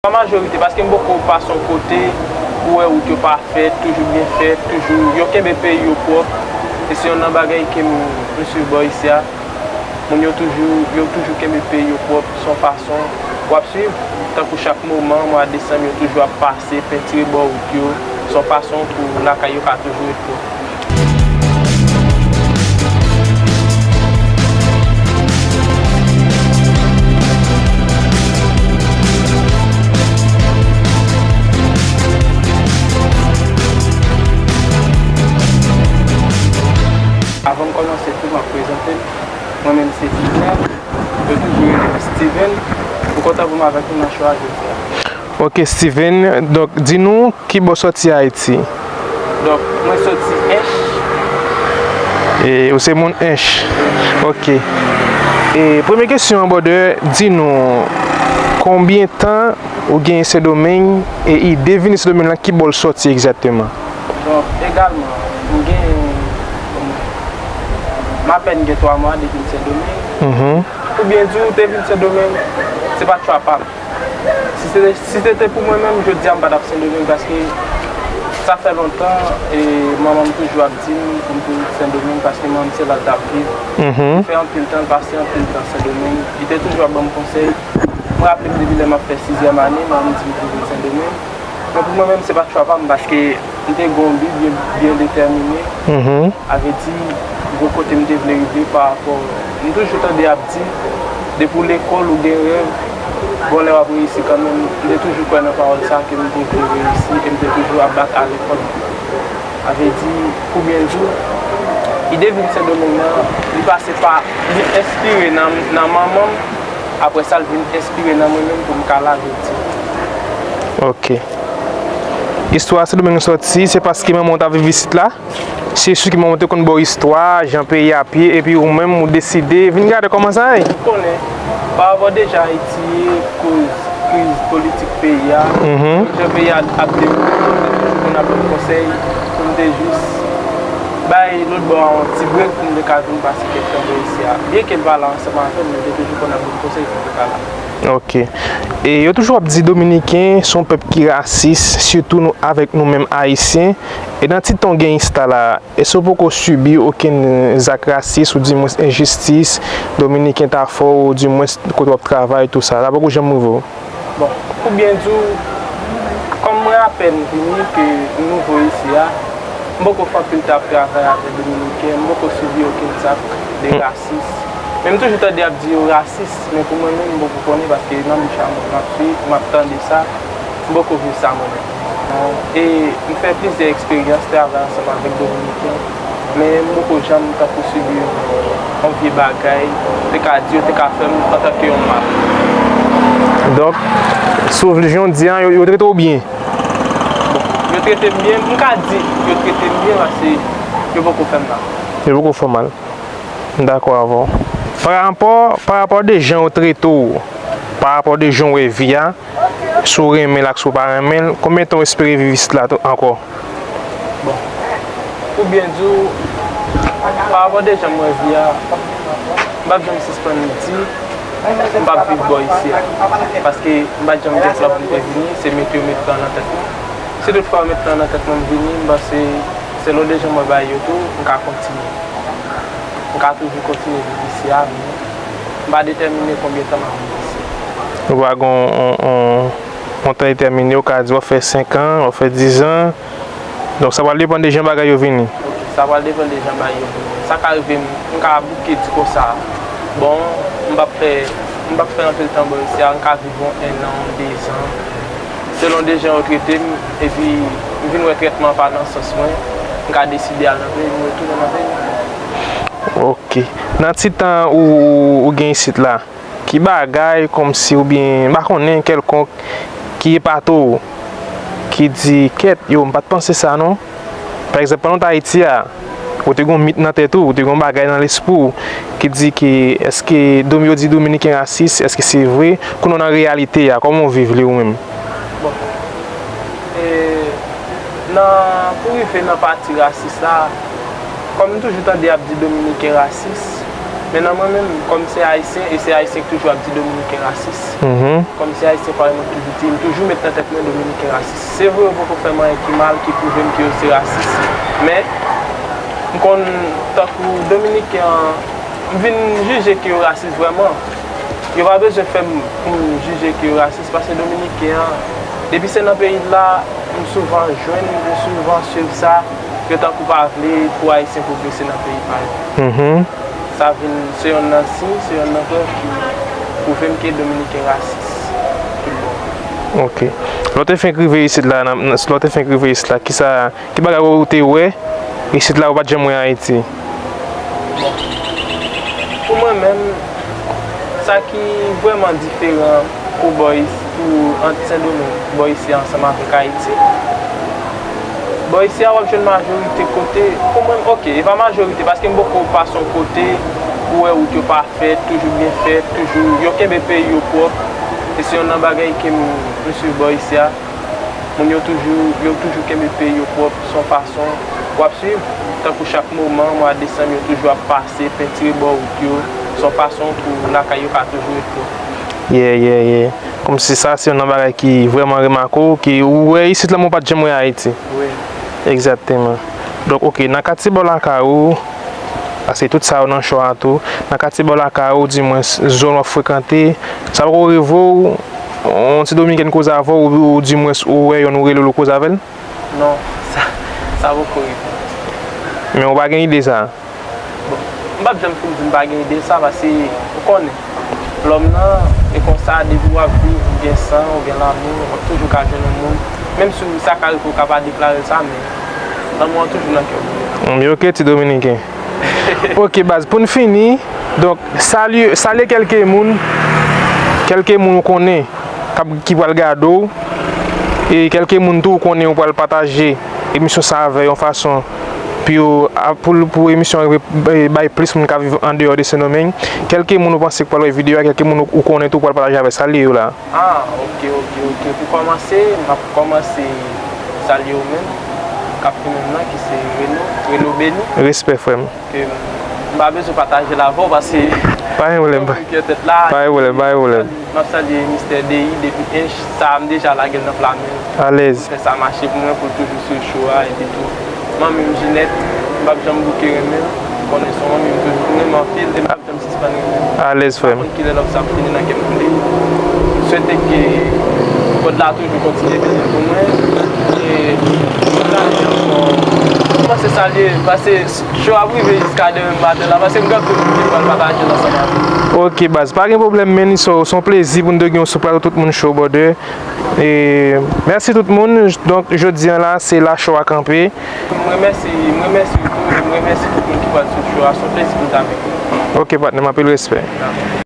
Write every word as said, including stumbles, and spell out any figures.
Pa majorite, paske m poko pase yon kote pou wè wout yo pa fèt, toujou byen fèt, toujou yo kenbe peyi yo pwòp. E se youn nan bagay ke m, m swiv bò isi a. Moun yo toujou, yo toujou kenbe peyi yo pwòp, se yon fason w ap swiv. Tankou chak moman, mwa desanm, yo toujou ap pase, pentire bò wout yo. Se yon fason pou lakay yo ka toujou ret pwòp. Avan m kòmanse tou, m ap prezante m. Mwen menm se Junior. Yo toujou rele m Steven. M kontan pou m avèk nou nan show a jodi a. Ok, Steven, donk, di nou ki bò w sòti Ayiti? Donk, mwen sòti Ench. E, ou se moun Ench. Ok. E, premye kesyon an, brother, di nou, konbyen tan ou genyen Sendomeng e ide vini Sendomeng lan, ki bò l sòti egzakteman? Donk, egalman, m gen, m apèn gen twa mwa depi m Sendomeng. Mhm. Pou byen di w, te vin Sendomeng, se pa t chwa pa m. Si se, si se te pou mwen menm, jodi a m pa t ap Sendomeng, paske sa fè lontan, e manman m toujou ap di m pou m vin Sendomeng, paske manman m se la l t ap viv. Mhm. Li fè anpil tan, l pase anpil tan Sendomeng. Li te toujou ap ban m konsèy. Mwen raple m depi lè m ap fè sizyèm ane, manman m di m pou m vin Sendomeng. Men pou mwen menm, se pa t chwa pa m, paske m te gen yon bi byen, byen detèmine. Mhm. A vle di, gwo kote m te vle rive pa rapò, m toujou tande y ap di, depi w lekòl, ou gen rèv, bon, lè w ap reyisi kanmenm. M te toujou kwè nan pawòl sa, ke m te vle reyisi, e m te toujou ap bat a lekòl. A vle di, pou byen di w, ide vin Sendomeng nan, li pase pa, li enspire nan, nan manman m, apre sa, l vin enspire nan mwen menm pou m ka lave di. Ok. Istwa Sendomeng sòti, se paske manman w t ap viv isit la? Se si ke manman w te konn ba w istwa, jan peyi a ap ye, epi ou menm, ou deside vin gade kòman sa ye? Ou konnen, pa rapò de jan Ayiti ye, koz kriz politik peyi a, mhm, jan peyi a ap dewoule, mwen te toujou konn ap ban m konsèy pou m te jis bay lòt bò a yon ti brek pou m te ka vin pase kèk tan bò isi a. Byenke m pa la ansanm avè l, men l te toujou konn ap ban m konsèy pou m te ka la. Ok. E yo toujou ap di Dominiken se yon pèp ki rasis, sitou nou, avèk nou menm Ayisyen. E nan ti tan w gen isi la, èske w poko sibi okenn zak rasis, oudimwens enjistis, Dominiken ta fè w, oudimwens kote w ap travay, tou sa? Sa poko janm rive w? Bon, pou byen di w, kòm mwen apèn vini, ke m nouvo isi a, m poko fè anpil tan ap travay avèk Dominiken, m poko sibi okenn zak de rasis. Men m toujou tande y ap di yo rasis, men pou mwen menm, m poko konnen, paske nan bouch a moun, m ap swiv, m ap tande sa, m poko viv sa mwen menm. E m fè plizyè eksperyans travay ansanm avèk Dominiken, men m poko janm tankou sibi yon, yon vye bagay, te ka di yo te ka fè m antanke yon mal. Donk, sou jan w di an, yo, yo trete w byen? Bon, yo trete m byen, m ka di yo trete m byen paske yo poko fè m mal. Yo poko fè w mal. M dakò avè w. Pa rapò, pa rapò de jan yo trete w, pa rapò de jan w wè vi a, si w renmen l ak si w pa renmen l, konbyen tan w espere viv isit la tou ankò? Bon, pou byen di w, pa rapò de jan m wè vi a, m p ap janm sispann di m p ap viv bò isi a. Paske m pa t janm gen plan pou m te vini, se mete yo met plan nan tèt mwen. Si toutfwa yo met plan nan tèt mwen m vini, m panse selon de jan m wè bagay yo tou, m ka kontinye. M ka toujou kontinye viv isi a, men m pa detèmine konbyen tan m ap viv isi. Ou pa gen yon, yon, yon, yon tan detèmine, ou ka di w ap fè senk an, w ap fè diz an. Donk, sa pral depann de jan bagay yo vini. Ok, sa pral depann de jan bagay yo vini. Sa ka rive m, m ka bouke di konsa, bon, m p ap fè, m p ap fè anpil tan bò isi a, m ka viv yon ennan, dezan. Selon de jan yo trete m, epi m vin wè trètman an pa nan sans mwen, m ka deside al nan peyi m, retounen nan peyi m. Ok. Nan ti tan ou, ou gen isit la, ki bagay kòmsi oubyen, m pa konnen, kèlkonk ki epate w, ki di, "Kèt, yo, m pa t panse sa non"? Pa egzanp, pandan w t Ayiti a, ou te gen yon mit nan tèt ou, ou te gen yon bagay nan lespri w ki di ke, èske Domi-, yo di Dominiken rasis, èske se vre? Kounye a nan reyalite a, kòman w viv li ou menm? Bon, e, nan, pou rive nan pati rasis la, kòm m toujou tande y ap di Dominiken rasis, Men nan mwen menm, kòm se Ayisyen, e se Ayisyen ki toujou ap di Dominiken rasis. Mhm. Kòm se Ayisyen, parèy mwen toujou di, m toujou met nan tèt mwen Dominiken rasis. Se vre, yo poko fè m anyen ki mal, ki pwouve m ke yo se rasis. Men, m konn, tankou Dominiken an, m vin jije ke yo rasis vrèman. Yo pa bezwen fè m pou m jije ke yo rasis, paske Dominiken an, depi se nan peyi l la, m souvan jwenn, m souvan swiv sa, yo tankou pa vle pou Ayisyen pwogrese nan peyi pa yo. Mhm. Sa vin, se yonn nan siy, se yonn nan prèv ki pwouve m ke Dominiken rasis. Tout bon. Ok. Lè w te fenk rive isit la, nan, nan, lè w te fenk rive isit la, kisa, ki bagay ou te wè isit la ou pa t janm wè Ayiti? Bon. Pou mwen menm, sa ki vrèman diferan pou bò isi, pou ant Sendomeng, bò isi a ansanm avèk Ayiti, bò isi a w ap jwenn majorite kote, pou mwen, ok, e pa majorite, paske m poko pase yon kote ou wè wout yo pa fèt, toujou byen fèt, toujou, yo kenbe peyi yo pwòp. E se yonn nan bagay ke m, m swiv bò isi a. Moun yo toujou, yo toujou kenbe peyi yo pwòp, se yon fason w ap swiv. Tankou chak moman, mwa desanm, yo toujou ap pase, pentire bò wout yo, se yon fason pou lakay yo ka toujou ret pwòp. Yeah, yeah, yeah. Kòmsi sa, se yonn nan bagay ki vrèman remake w, ki ou wè isit la, men w pa t janm wè Ayiti. Wi. Egzakteman. Donk, ok, nan katye bò lakay ou, paske tout sa yo nan cho a tou, nan katye bò lakay ou, dimwens, zòn w ap frekante, sa poko rive w, yon ti Dominikèn koze avè w, ou, ou dimwens, ou wè yonn, ou rele l, ou koze avè l? Non, sa, sa poko rive. Men ou pa gen ide sa? Bon, m p ap janm fin di m pa gen ide sa, paske ou konnen, lòm nan, e konsa, depi w ap viv, ou gen san, ou gen lanmou, w ap toujou ka jwenn yon moun. Menm si w, sa ka rive w ka pa deklare l sa, men lanmou an toujou nan kè w. Anben, ok, ti Dominiken. Ok, baz, pou n fini, donk, salye, salye kèlke moun, kèlke moun ou konnen k ap, ki pral gade w, e kèlke moun tou ou konnen ou pral pataje emisyon sa a avè yon fason pou yo, a, pou, pou emisyon an rive bay, bay plis moun k ap viv andeyò de Sendomeng. Kèlke moun ou panse k pral wè videyo a, kèlke moun ou, ou konnen tou ou pral pataje avè, salye yo la. Ah, ok, ok, ok. Pou kòmanse, m ap kòmanse salye ou menm, k ap fè menm nan, ki se Reno, Reno Beni. Respè, frè m. Ke m pa bezwen pataje l avè w, paske pa gen pwoblèm, ou konprann ki nan tèt la. Pa gen pwoblèm, pa gen pwoblèm. M ap salye Mistè D I depi Ench, sa a m deja lage l nan pla men l. Alèz. Pou l fè sa mache pou mwen, pou l toujou swiv cho a, epi tou manmi m Jinèt, m p ap janm bouke renmen l, ou konnen se yon manmi m toujou, m renmen anpil, e m p ap janm sispann renmen l. Alèz, frè m. M pa konn kilè love sa ap fini nan kè m koule. M swete ke God la toujou kontinye beni l pou mwen. E m salye ankò. M kòmanse salye, paske cho ap rive jiska demen maten la, paske m gen anpil moun ki pral pataje l ansanm avè m. Ok, baz, pa gen pwoblèm, men se, se yon plezi pou n te gen w sou plato Tout Moun Show, brother. E mèsi tout moun. Donk, jodi a la, se la cho a kanpe. M remèsye, m remèsye w tou, e m remèsye tout moun ki pral swiv cho a. Se yon plezi pou m t avèk ou. Ok, patnè m, anpil respè. Dakò.